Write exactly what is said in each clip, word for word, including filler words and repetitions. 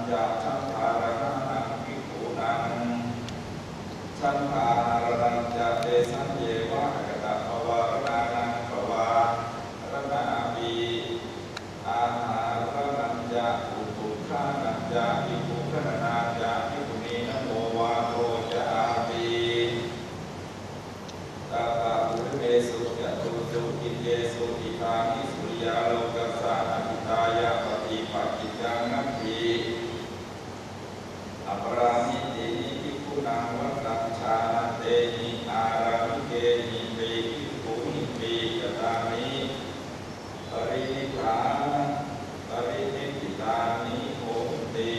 Chandārahānaṃ bhikkhūnaṃ chandāharaṇañca tesaññeva akatapavāraṇānaṃ pavāraṇāpi āharaṇañca utukkhānañca bhikkhugaṇanā ca bhikkhunīnamo vādo cāti. Tattha purimesu catūsu dikesu idāni suriyālokassa aṭṭhitāya paṭipakkhiccaṃ natthi aparāni tīṇi bhikkhūnaṃ vattaṃ jānantehi ārāmikehipi bhikkhūhipi katāni pariniṭṭhā pariniṭṭhitāni honti.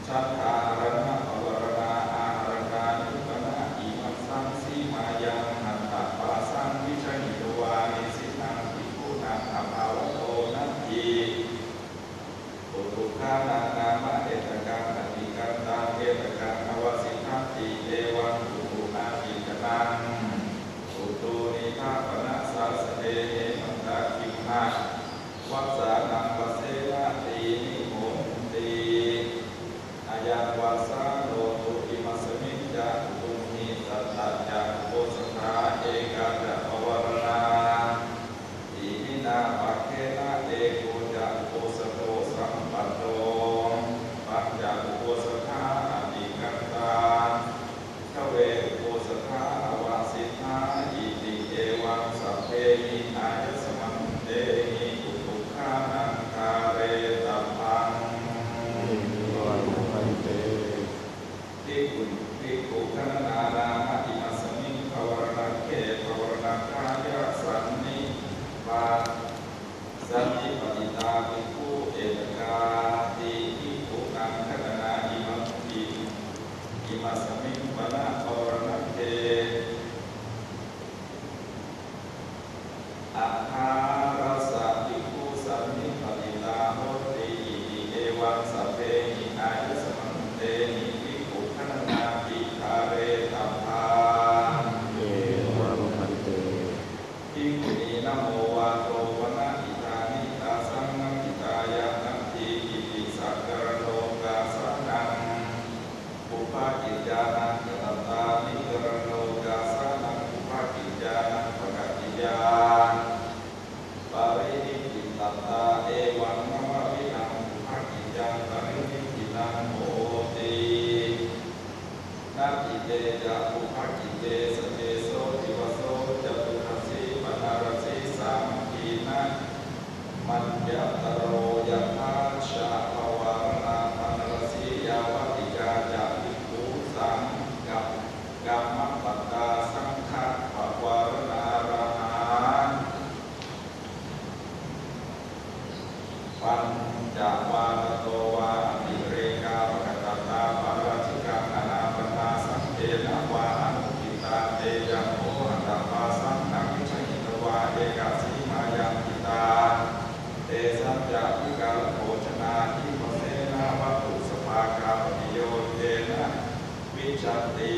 Chandāharaṇapavāraṇā āharaṇāni pana imassaṃ sīmāyaṃ hatthapāsaṃ vijahitvā nisinnaṃ bhikkhūnaṃ abhāvato natthi utukkhānaṃ nāma ettakaṃ atikkantaṃ ettakaṃ avasiṭṭhanti evaṃ utuācikkhanaṃ. Utūnīdha pana sāsane hemantagimhavassānaṃ vasena tīṇi honti. Ayaṃ vassānotu imasmiñca utumhi satta ca uposathā eka ca pavāraṇā. Iminā pakkhena eko ca uposato sampatto pañca uposathā atikkantā dve uposathā avasiṭṭhā iti evaṃ sabbehi āyasmantehi utukkhānaṃ dhāretabbaṃ. Evaṃ bhante. Bhikkhu bhikkhugaṇanā nāma imasmiṃ pavāraṇagge pavāraṇagāya sannipa sannipatitā bhikkhū ettakāti bhikkhūnaṃ gaṇanā imasmiṃ imasmiṃ pana pavāraṇagge aṭṭhārasa bhikkhū sannipatitā honti iti evaṃ sabbehi āyasmantehi bhikkhugaṇanāpi dhāretabbā. Evaṃ bhante. Bhikkhunīnamo vādo pana idāni tāsaṃ naṭṭhitāya natthi iti sakaraṇokāsānaṃ pubbakicchānaṃ katattā nikkaraṇokāsānaṃ pubbakicchānaṃ pakatiyā pariniṭṭhitattā evaṃ navavidhaṃ pubbakiccaṃ pariniṭṭhitaṃ hoti. Natthi te ca pubbakicce sace so divaso catuddasī paṇṇarasī sāmaggī na maññataro yathājja pavāraṇā paṇṇarasī yāvatikā ca bhikkhū saṅghakammapattā saṅghapavāraṇārahā pañca vā tato vā atirekā pakatattā pārājikaṃ anāpannā saṅghena vā anukkhittā te ca kho hatthapāsaṃ avijahitvā ekasīmāyaṃ ṭhitā tesañca vikālabhojanā ivasena vatthusabhāgāpattiyokkena vijjanti.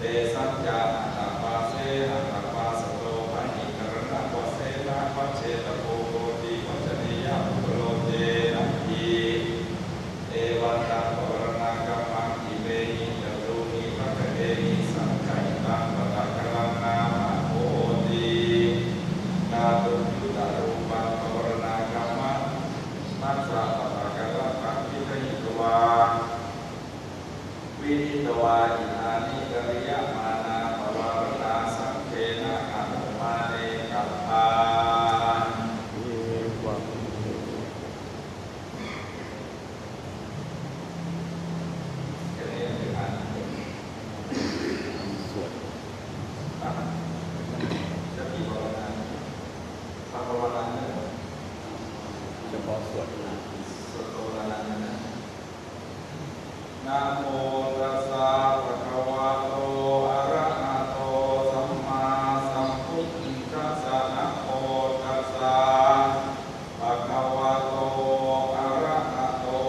Tesañca hatthapāse hatthapāsato bahikaraṇavasena vajjetabbo hoti vajanīyapuggalo te natthi. Evantaṃ pavāraṇakammaṃ imehi catūhi paṭhakehi saṅgahitaṃ paṭhakaraṃ nāma hoti. Kātuṃ yuttarūpaṃ pavāraṇakamma nassa paṭhakarataṃ vijahitvā vidhitvā idāni kariyamānā pavāraṇā saṅghena anumānetabbā. Evaṃ. สวด จะกี่ภาวนา พระภาวนาเนี่ย เฉพาะสวดนะ สวดภาวนาเนี่ยนะ Namo tassa bhagavato arahato sammāsambuddhassa. Namo tassa bhagavato arahato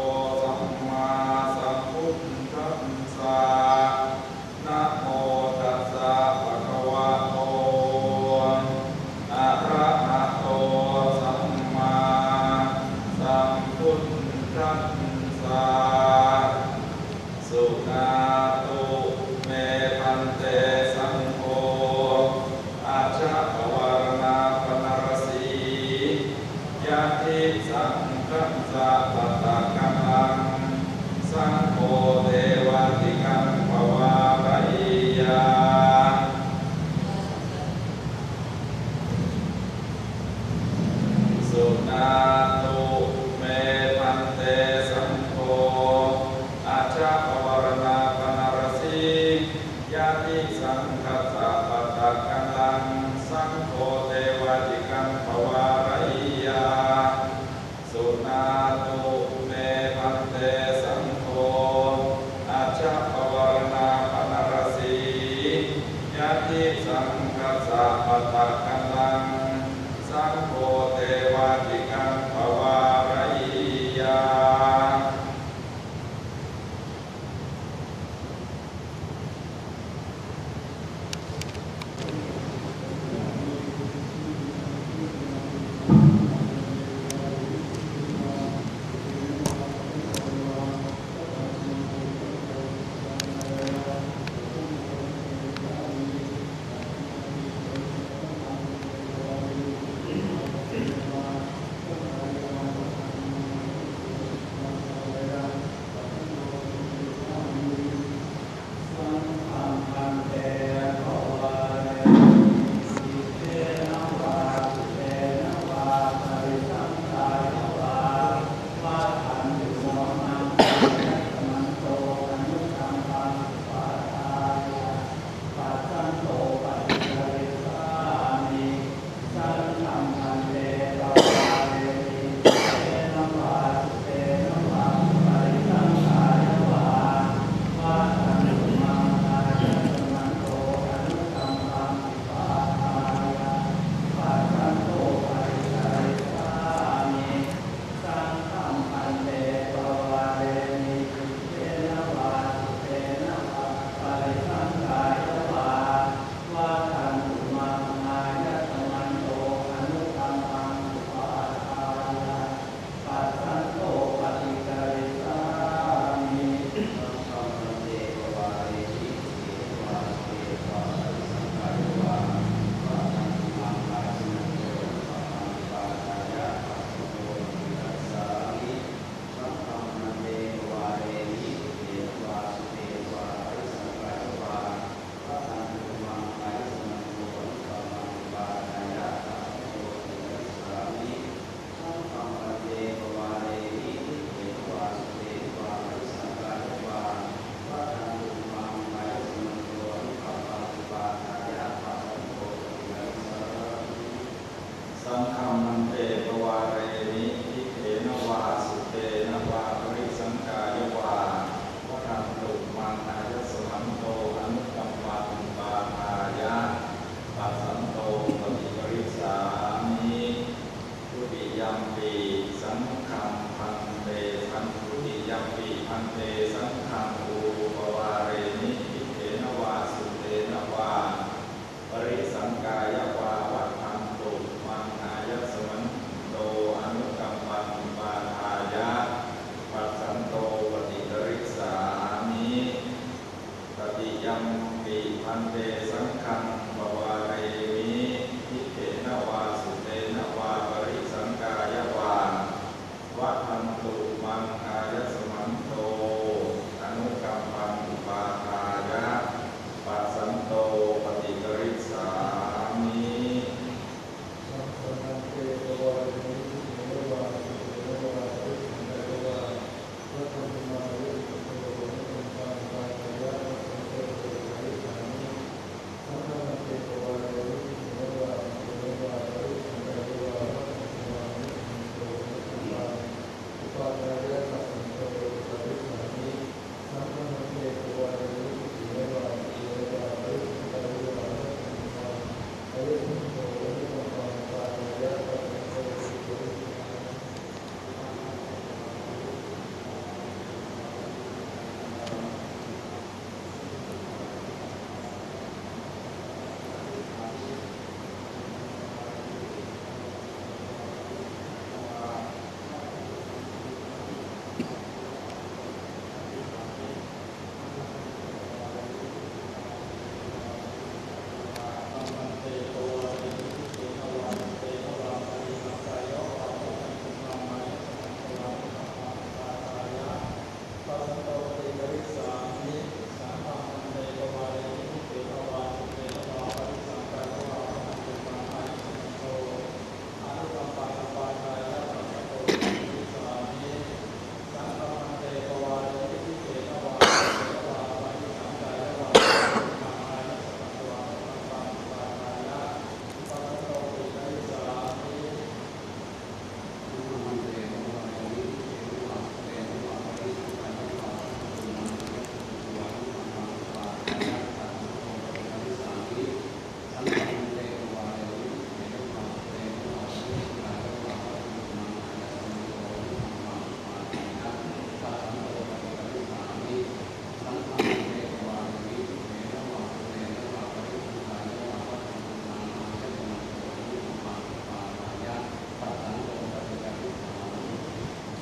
sammāsambuddhassa. Namo tassa bhagavato arahato sammāsambuddhassa. Suṇātu me bhante saṅgho, ajja pavāraṇā paṇṇarasī, yadi saṅghassa pattakallaṃ, saṅgho tevādikaṃ pavārayya. Suṇātu me bhante saṅgho, ajja pavāraṇā paṇṇarasī, yadi saṅghassa pattakallaṃ, saṅgho tevādikaṃ pavārayya. Suṇātu me bhante saṅgho, ajja pavāraṇā paṇṇarasī, yadi saṅghassa pattakallaṃ, saṅgho tevādikaṃ pavārayya.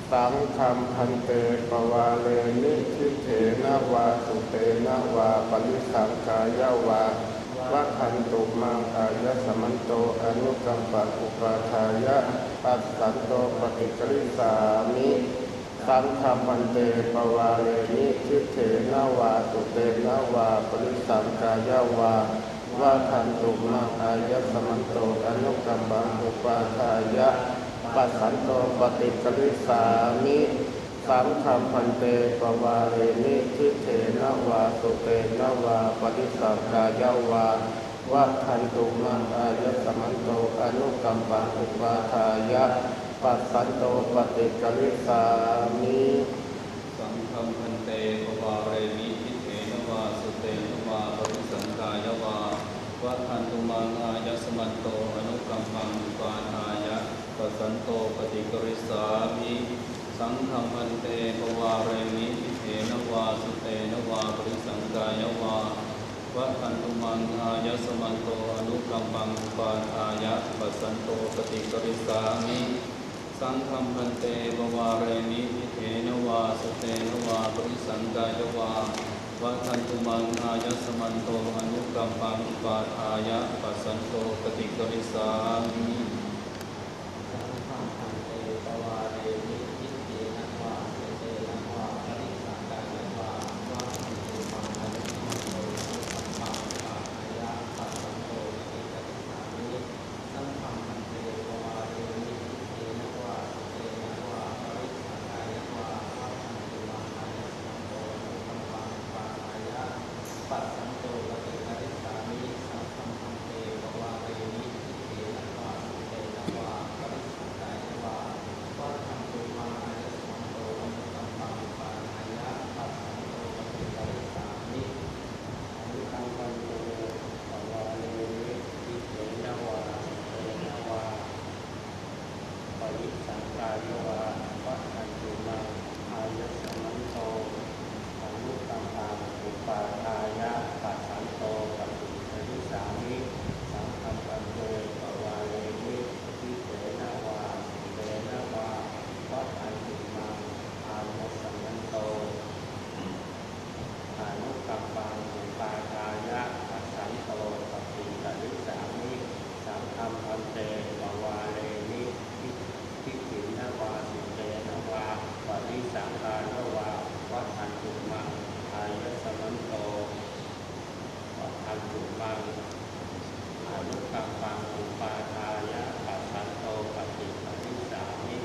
Saṅghaṃ bhante pavāremi diṭṭhena vā sutena vā parisaṅkāya vā, vadantu maṃ āyasmanto anukampaṃ upādāya, passanto paṭikarissāmi. Saṅghaṃ bhante pavāremi diṭṭhena vā sutena vā parisaṅkāya vā, vadantu maṃ āyasmanto anukampaṃ upādāya, passanto paṭikarissāmi. Saṅghaṃ bhante pavāremi diṭṭhena vā sutena vā parisaṅkāya vā, vadantu maṃ āyasmanto anukampaṃ upādāya, passanto paṭikarissāmi. Saṅghaṃ bhante pavāremi diṭṭhena vā sutena vā parisaṅkāya vā, vadantu maṃ āyasmanto anukampaṃ upādāya, passanto paṭikarissāmi. Saṅghaṃ bhante pavāremi diṭṭhena vā sutena vā parisaṅkāya vā, vadantu maṃ āyasmanto anukampaṃ upādāya, passanto paṭikarissāmi. Saṅghaṃ bhante pavāremi diṭṭhena vā sutena vā parisaṅkāya vā, vadantu maṃ āyasmanto anukampaṃ upādāya, passanto paṭikarissāmi. Saṅghaṃ bhante pavāremi diṭṭhena vā sutena vā parisaṅkāya vā, vadantu maṃ āyasmanto anukampaṃ upādāya, passanto paṭikarissāmi. Saṅghaṃ bhante pavāremi diṭṭhena vā sutena vā parisaṅkāya vā, vadantu maṃ āyasmanto anukampaṃ upādāya, passanto paṭikarissāmi. Saṅghaṃ bhante pavāremi diṭṭhena vā sutena vā parisaṅkāya vā, vadantu maṃ āyasmanto anukampaṃ upādāya, passanto paṭikarissāmi. Saṅghaṃ bhante pavāremi diṭṭhena vā sutena vā parisaṅkāya vā, vadantu maṃ āyasmanto anukampaṃ upādāya, passanto paṭikarissāmi. Saṅghaṃ bhante pavāremi diṭṭhena vā sutena vā, vadantu maṃ āyasmanto anukampaṃ upādāya, passanto paṭikarissāmi. Saṅghaṃ bhante pavāremi diṭṭhena vā sutena vā parisaṅkāya vā, vadantu maṃ āyasmanto, vadantu maṃ anukampaṃ upādāya, passanto paṭikarissāmi.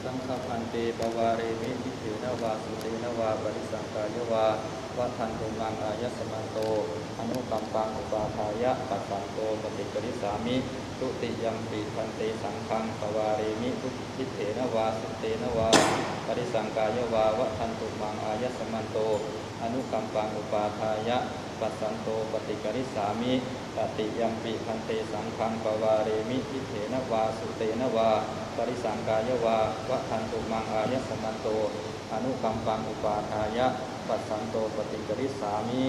Saṅghaṃ bhante pavāremi diṭṭhena vā sutena vā parisaṅkāya vā, vadantu maṃ āyasmanto anukampaṃ upādāya, passanto paṭikarissāmi. Dutiyampi bhante saṅghaṃ pavāremi diṭṭhena vā sutena vā parisaṅkāya vā, vadantu maṃ āyasmanto anukampaṃ upādāya, passanto paṭikarissāmi. Tatiyampi bhante saṅghaṃ pavāremi diṭṭhena vā sutena vā parisaṅkāya vā, vadantu maṃ āyasmanto anukampaṃ upādāya, passanto paṭikarissāmi.